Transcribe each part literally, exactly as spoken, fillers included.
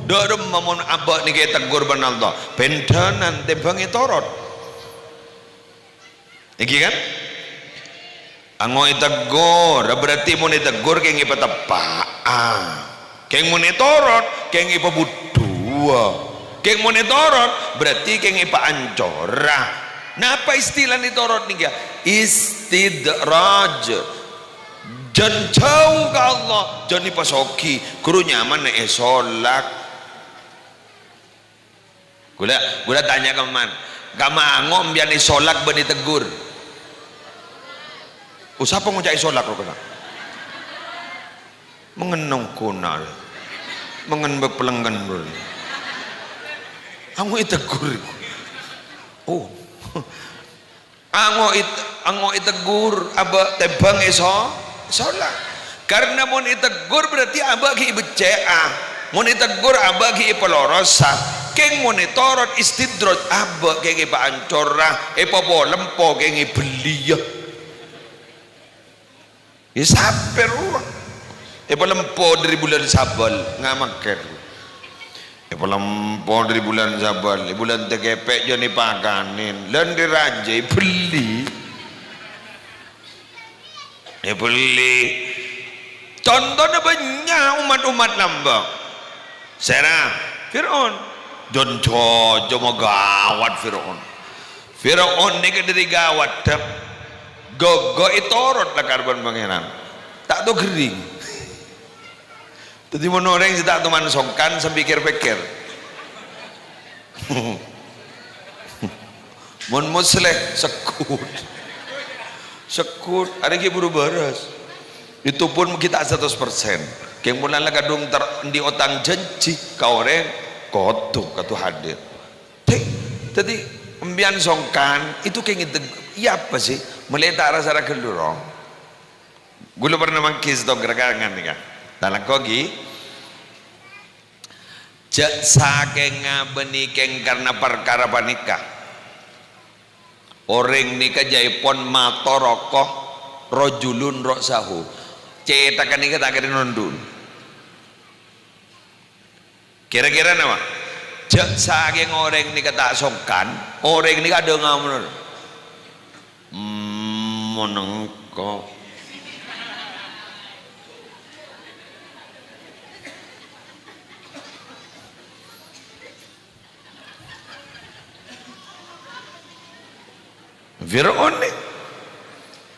Dâ' remma mon abâ' nèka ètegghur bân Allah, bhândhânan tèmbhâng ètorot. Èngghi kan? Ango' ètegghur, berarti mon ètegghur kèng èpateppa'a. Kèng mon ètorot, kèng èpabudhuwâ. Kèng mon ètorot, berarti kèng èpaancora. Napa istilana ètorot nèka? Istidraj. Jân jhâu ka Allah, jân èpasoghi, ghuru nyamana èsolak. Ghulâ, ghulâ tanya ka man, ka ma' ango' empèyan èsolak bân ètegghur? Oh, sapa ngoca' èsolak rowa kèna? Mengen nongkona, mengen bepelenggen, bro. Ango' ètegghur. Oh. Ango' èt-, ango' ètegghur abâ' tèmbhâng èso-, èsolak. Karna mon ètegghur berarti abâ' ghi' èbeccè'a. Mon ètegghur abâ' ghi' èpalorosa. Kèng mon ètorot istidraj abâ' kèng èpaancora, èpapolempo kèng èbelliyâ. Yâ, sapè rowa? Èpalempo dâri bulân Sabâl, ngamangkèr. Èpalempo dâri bulân Sabâl, è bulân Tèkèpè' jân èpakanèn. Lan dâri rajâ èbelli. Èbelli. Contona bânnya' ommat-ommat lambâ'. Sèra? Fir'aun. Jân jhâjâ magawat Fir'aun. Fir'aun nèka dâri gawatta, ghâghâ ètorot lakar bân Pangèran. Ta' toman ghâring. Dhâddhi mon orèng sè ta' toman songkan, sambi kèr-pèkkèr. Mon musleh, segghut. Segghut, arèya ghi' buru bârâs. Itu pun ghi' ta' saratos persen. Kèng mon la kadhung ter-, andi' otang jhânjhi ka orèng, kodhu, kodhu hadir. Dhâddhi, dhâddhi, empèyan songkan, itu kèng ngèdhing, iyâ apa sih? Mèlè ta' ra-sara ghâllu, Rong. Ghulâ pernah mangghi sèttong ghârâ' kangan nèka. Talangko ghi. Jhâ' sakènga bânnè kèng karna parkara panèka. Orèng nèka jhâèpon mator roko, rajulun ra'sahu. Cèthagghâ nèka ta' kèra nondhu'na. Kèra-kèra napa? Jhâ' sakèng orèng nèka ta' songkan, orèng nèka adhângnga mon. Hmm, mon engko'. Fir'aun nè.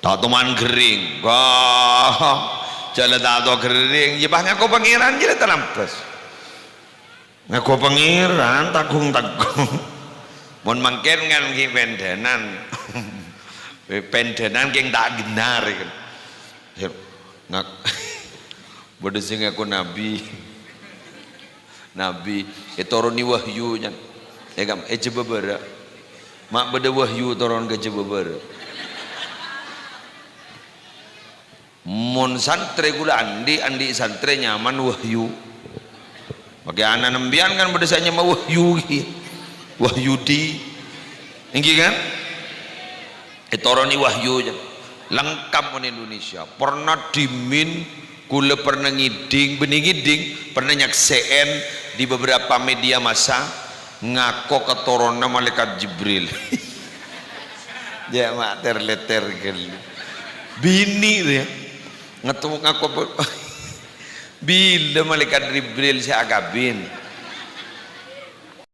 Ta' toman ghâring. Wah, jhâ' la ta' toman ghâring. Yâ pas ngako Pangèran jhâ' la talambâs. Ngako Pangèran, tanggung-tanggung. Mon mangkèn kan ghi' pèndhânan. Pèndhânan kèng ta' ghennar, kan. Yâ, ngak-, bâdâ sè ngako nabi. Nabi, ètoronè wahyu, kan. È kam-, è jhâ' bâbârâ'. Ma' bâdâ wahyu toron ka jhâ' bâbârâ'. Mon santrè ghulâ andi', andi' santrè nyamana Wahyu. Makè ana'na empèyan kan bâdâ sè nyama Wahyu ghi. Wahyudi. Èngghi kan? Ètoronè Wahyu, jhâ'. Lengkap mon Indonesia. Pernah dhimin, ghulâ pernah ngèdhing, bânnè ngèdhing, pernah nyaksè'è di beberapa media massa, ngako keturunanna Malaikat Jibril. Jhâ' ma' ter-lèter ghâllu. Binè' rèya. Ngeto-, ngako pe-, bilâ Malaikat Jibril sè akabin?